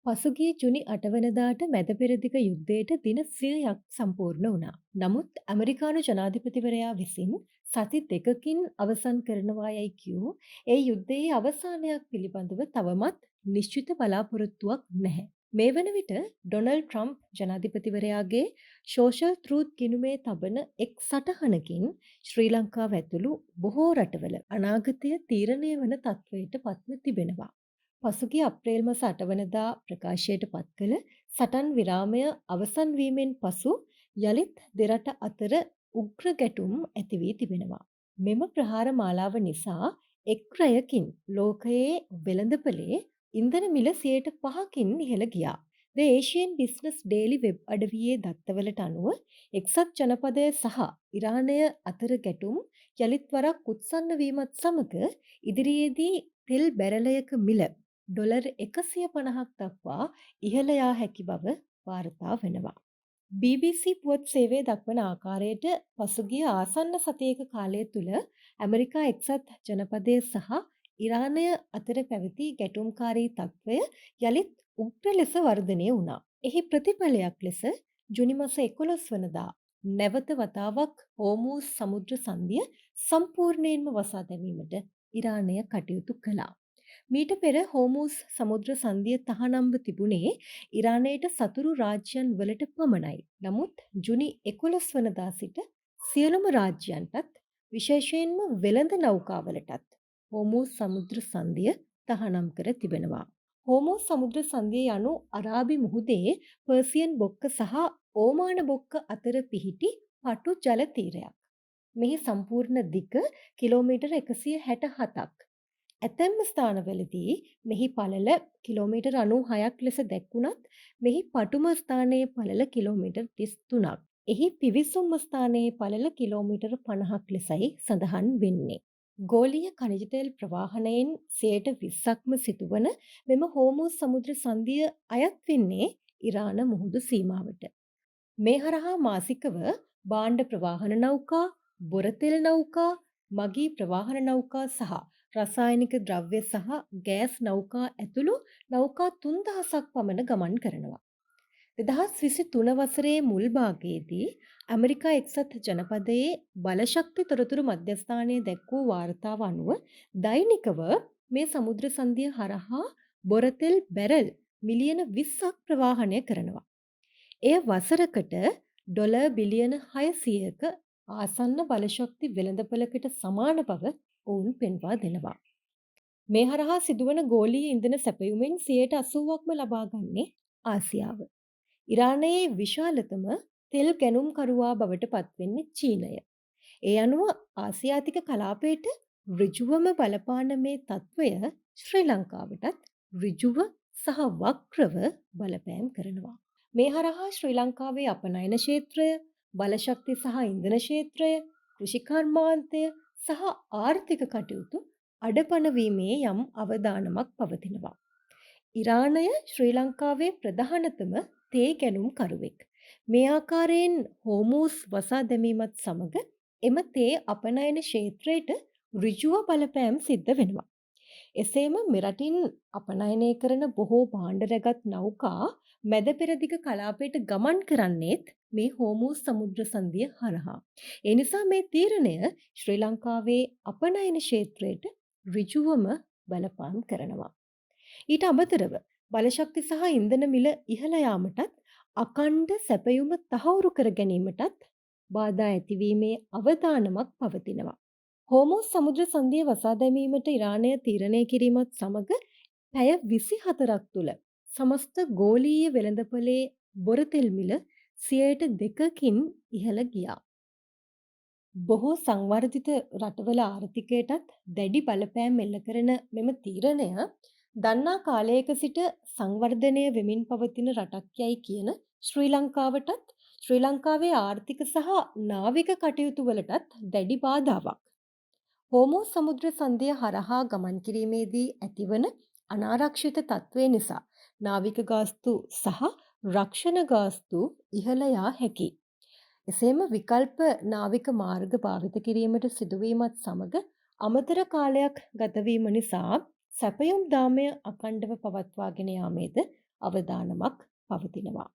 පසුගිය ජුනි 8 වනදාට මැද පෙරදිග යුද්ධයට දින 100ක් සම්පූර්ණ වුණා. නමුත් ඇමරිකානු ජනාධිපතිවරයා විසින් සති දෙකකින් අවසන් කරනවා යැයි කියූ ඒ යුද්ධයේ අවසානයක් පිළිබඳව තවමත් නිශ්චිත බලාපොරොත්තුවක් නැහැ. මේ වන විට ඩොනල්ඩ් ට්‍රම්ප් ජනාධිපතිවරයාගේ සෝෂල් ට්‍රූත් ගිණුමේ තබන එක් සටහනකින් ශ්‍රී ලංකාව ඇතුළු බොහෝ රටවල අනාගතය තීරණය වන තත්ත්වයට පත්ව තිබෙනවා. පසුගිය අප්‍රේල් මස 8 වනදා ප්‍රකාශයට පත් කළ සටන් විරාමය අවසන් වීමෙන් පසු යළිත් දෙරට අතර උග්‍ර ගැටුම් ඇති වී තිබෙනවා. මෙම ප්‍රහාර මාලාව නිසා එක් රැයකින් ලෝකයේ වෙළඳපොලේ ඉන්ධන මිල 5%කින් ඉහළ ගියා. The Asian Business Daily web අඩවියේ දත්තවලට අනුව එක්සත් ජනපදය සහ ඉරානය අතර ගැටුම් යළිත් වරක් උත්සන්න වීමත් සමග ඉදිරියේදී තෙල් බැරලයක මිල ඩොලර් 150ක් දක්වා ඉහළ යා හැකි බව වාර්තා වෙනවා. BBC පුවත් සේවය දක්වන ආකාරයට පසුගිය ආසන්න සතියක කාලය තුළ ඇමරිකා එක්සත් ජනපදය සහ ඉරානය අතර පැවති ගැටුම්කාරී තත්ත්වය යළිත් උග්‍ර ලෙස වර්ධනය වුණා. එහි ප්‍රතිඵලයක් ලෙස ජුනි මස 11 වනදා නැවත වතාවක් හෝමූස් සමුද්‍ර සන්ධිය සම්පූර්ණයෙන්ම වසා දැමීමට ඉරානය කටයුතු කළා. මීට පෙර හෝමූස් සමුද්‍ර සන්ධිය තහනම්ව තිබුණේ ඉරානයට සතුරු රාජ්‍යයන් වලට පමණයි. නමුත් ජුනි 11 වනදා සිට සියලුම රාජ්‍යයන්ටත්, විශේෂයෙන්ම වෙළඳ නෞකාවලටත් හෝමූස් සමුද්‍ර සන්ධිය තහනම් කර තිබෙනවා. හෝමූස් සමුද්‍ර සන්ධිය යනු අරාබි මුහුදේ පර්සියන් බොක්ක සහ ඕමාන බොක්ක අතර පිහිටි පටු ජල තීරයක්. මෙහි සම්පූර්ණ දිග කිලෝමීටර් 167ක්. ඇතැම් ස්ථානවලදී මෙහි පළල කිලෝමීටර් 96ක් ලෙස දැක්වුණත්, මෙහි පටුම ස්ථානයේ පළල කිලෝමීටර් 33ක්. එහි පිවිසුම් ස්ථානයේ පළල කිලෝමීටර් 50ක් ලෙසයි සඳහන් වෙන්නේ. ගෝලීය ඛනිජ තෙල් ප්‍රවාහනයෙන් 20%ක්ම සිදුවන මෙම හෝමූස් සමුද්‍ර සන්ධිය අයත් වෙන්නේ ඉරාන මුහුදු සීමාවට. මේ හරහා මාසිකව භාණ්ඩ ප්‍රවාහන නෞකා, බොරතෙල් නෞකා, මගී ප්‍රවාහන නෞකා සහ රසායනික ද්‍රව්‍ය සහ ගෑස් නෞකා ඇතුළු නෞකා 3000ක් පමණ ගමන් කරනවා. 2023 වසරේ මුල් භාගයේදී ඇමරිකා එක්සත් ජනපදයේ බලශක්ති තොරතුරු මධ්‍යස්ථානය දැක් වූ වාර්තාව අනුව දෛනිකව මේ සමුද්‍ර සන්ධිය හරහා බොරතෙල් බැරල් මිලියන 20ක් ප්‍රවාහනය කරනවා. එය වසරකට ඩොලර් බිලියන 600ක ආසන්න බලශක්ති වෙළඳපොළකට සමාන බව ඔවුන් පෙන්වා දෙනවා. මේ හරහා සිදුවන ගෝලීය ඉන්ධන සැපයුමෙන් 80%ක්ම ලබා ගන්නේ ආසියාව. ඉරානයේ විශාලතම තෙල් ගැනුම්කරුවා බවට පත්වෙන්නේ චීනය. ඒ අනුව ආසියාතික කලාපයට ඍජුවම බලපාන මේ තත්ත්වය ශ්‍රී ලංකාවටත් ඍජුව සහ වක්‍රව බලපෑම් කරනවා. මේ හරහා ශ්‍රී ලංකාවේ අපනයන ක්ෂේත්‍රය, බලශක්ති සහ ඉන්ධන ක්ෂේත්‍රය, කෘෂිකර්මාන්තය සහ ආර්ථික කටයුතු අඩපණ වීමේ යම් අවදානමක් පවතිනවා. ඉරානය ශ්‍රී ලංකාවේ ප්‍රධානතම තේ ගැනුම්කරුවෙක්. මේ ආකාරයෙන් හෝමූස් වසා දැමීමත් සමග එම තේ අපනයන ක්ෂේත්‍රයට ඍජුව බලපෑම් සිද්ධ වෙනවා. එසේම මෙරටින් අපනයනය කරන බොහෝ භාණ්ඩ රැගත් නෞකා මැද පෙරදිග කලාපයට ගමන් කරන්නේත් මේ හෝමූස් සමුද්‍ර සන්ධිය හරහා. ඒ නිසා මේ තීරණය ශ්‍රී ලංකාවේ අපනයන ක්ෂේත්‍රයට ඍජුවම බලපෑම් කරනවා. ඊට අමතරව බලශක්ති සහ ඉන්ධන මිල ඉහළ යාමටත්, අඛණ්ඩ සැපයුම තහවුරු කර ගැනීමටත් බාධා ඇතිවීමේ අවදානමක් පවතිනවා. හෝමූස් සමුද්‍ර සන්ධිය වසා දැමීමට ඉරානය තීරණය කිරීමත් සමග පැය 24ක් තුළ සමස්ත ගෝලීය වෙළඳපොලේ බොරතෙල් මිල 2%කින් ඉහළ ගියා. බොහෝ සංවර්ධිත රටවල ආර්ථිකයටත් දැඩි බලපෑම් එල්ල කරන මෙම තීරණය දන්නා කාලයක සිට සංවර්ධනය වෙමින් පවතින රටක් යැයි කියන ශ්‍රී ලංකාවටත්, ශ්‍රී ලංකාවේ ආර්ථික සහ නාවික කටයුතු වලටත් දැඩි බාධාවක්. හෝමූස් සමුද්‍ර සන්ධිය හරහා ගමන් කිරීමේදී ඇතිවන අනාරක්ෂිත තත්ත්වය නිසා නාවික ගාස්තු සහ රක්ෂණ ගාස්තු ඉහළ යා හැකි. එසේම විකල්ප නාවික මාර්ග භාවිත කිරීමට සිදුවීමත් සමග අමතර කාලයක් ගතවීම නිසා සැපයුම් දාමය අඛණ්ඩව පවත්වාගෙන යාමේද අවදානමක් පවතිනවා.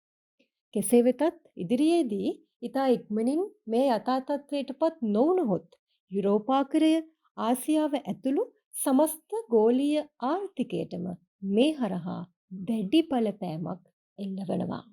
කෙසේ වෙතත් ඉදිරියේදී ඉතා ඉක්මනින් මේ යථා තත්ත්වයට පත් නොවුනහොත් යුරෝපාකරය, ආසියාව ඇතුළු සමස්ත ගෝලීය ආර්ථිකයටම මේ හරහා දැඩි බලපෑමක් එල්ල වනවා.